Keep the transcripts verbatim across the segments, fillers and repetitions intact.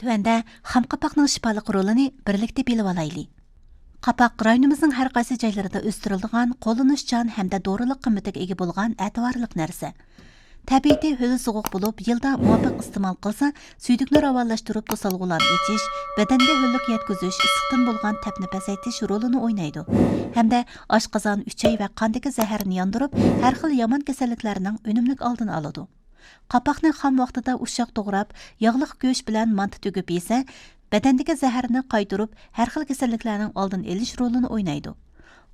تۆۋەندە خام قاپاقنىڭ شىپالىق رولىنى بىرلىكتە بىلىۋالايلى. قاپاق رايونىمىزنىڭ ھەر قايسى جايلىرىدا ئۆستۈرۈلىدىغان، قوللىنىشچان ھەمدە دورىلىق قىممىتىگە ئىگە بولغان ئەتىۋارلىق نەرسە. تەبىئىتى ھۆل سوغۇق بولۇپ، يىلدا مۇۋاپىق ئىستېمال قىلسا، سۈيدۈكنى راۋانلاشتۇرۇپ، توسالغۇلارنى ئېچىش، بەدەنگە ھۆللۈك يەتكۈزۈش، ئىسسىقتىن بولغان تەپنى پەسەيتىش رولىنى ئوينايدۇ ھەمدە ئاشقازان، ئۈچەي ۋە قاندىكى زەھەرنى ياندۇرۇپ، ھەر خىل يامان كېسەللىكلەرنىڭ ئۈنۈملۈك ئالدىنى ئالىدۇ. قاپاقنى خام ۋاقتىدا ئۇششاق توغراپ، ياغلىق گۆش بىلەن مانتا تۈگۈپ يېسە، بەدەندىكى زەھەرنى قايتۇرۇپ، ھەر خىل كېسەللىكلەرنىڭ ئالدىنى ئېلىش رولىنى ئوينايدۇ.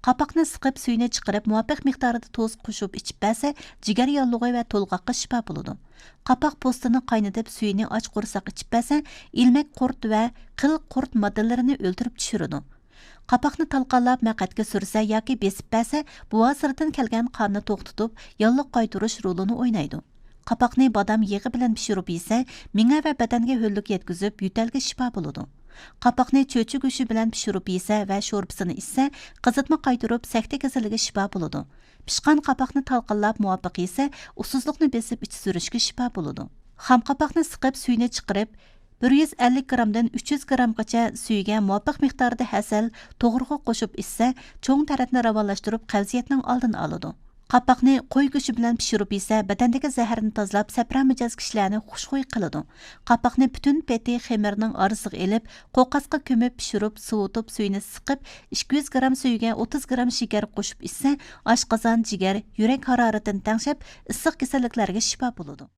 قاپاقنى سىقىپ، سۈيىنى چىقىرىپ، مۇۋاپىق مىقداردا تۇز قوشۇپ ئىچىپ بەرسە، جىگەر ياللۇغى ۋە تولغاققا شىپا بولىدۇ. قاپاق پوستىنى قاينىتىپ، سۈيىنى ئاچ قورساق ئىچىپ بەرسە، ئىلمەك قۇرت ۋە قىل قۇرت ماددىلىرىنى ئۆلتۈرۈپ چۈشۈرىدۇ. قاپاقنى تالقانلاپ مەقئەتكە سۈرسە ياكى بېسىپ بەرسە، بوۋاسىرىدىن كەلگەن قاننى توختىتىپ، ياللۇغ قايتۇرۇش رولىنى ئوينايدۇ. قاپاقنى بادام يېغى بىلەن پىشۇرۇپ يېسە، مېڭە ۋە بەدەنگە ھۆللۈك يەتكۈزۈپ، يۆتەلگە شىپا بولىدۇ. قاپاقنى چۆچۈ گۆشى بىلەن پىشۇرۇپ يېسە ۋە شورپىسىنى ئىچسە، قىزىتما قايتۇرۇپ، سەكتە كېسىلىگە شىپا بولىدۇ. پىشقان قاپاقنى تالقانلاپ مۇۋاپىق يېسە، ئۇسسۇزلۇقنى بېسىپ، ئىچ سۈرۈشكە شىپا بولىدۇ. خام قاپاقنى سىقىپ، سۈيىنى چىقىرىپ، بىر يۈز ئەللىك گرامدىن ئۈچ يۈز گرامغىچە سۈيىگە مۇۋاپىق مىقداردا ھەسەل، توغراق قوشۇپ ئىچسە، چوڭ تەرەتنى راۋانلاشتۇرۇپ، قەۋزىيەتنىڭ ئالدىنى ئالىدۇ. قاپاقنى قوي گۆشى بىلەن پىشۇرۇپ يېسە، بەدەندىكى زەھەرنى تازىلاپ، سەپرا مىجەز كىشىلەرنى خۇشخۇي قىلىدۇ. قاپاقنى پۈتۈن پېتى خېمىرنىڭ ئارىسىغا ئېلىپ، قوقاسقا كۆمۈپ، پىشۇرۇپ، سوۋۇتۇپ، سۈيىنى سىقىپ، ئىككى يۈز گرام سۈيىگە ئوتتۇز گرام شېكەر قوشۇپ ئىچسە، ئاشقازان، جىگەر، يۈرەك ھارارىتىنى تەڭشەپ، ئىسسىق كېسەللىكلەرگە شىپا بولىدۇ.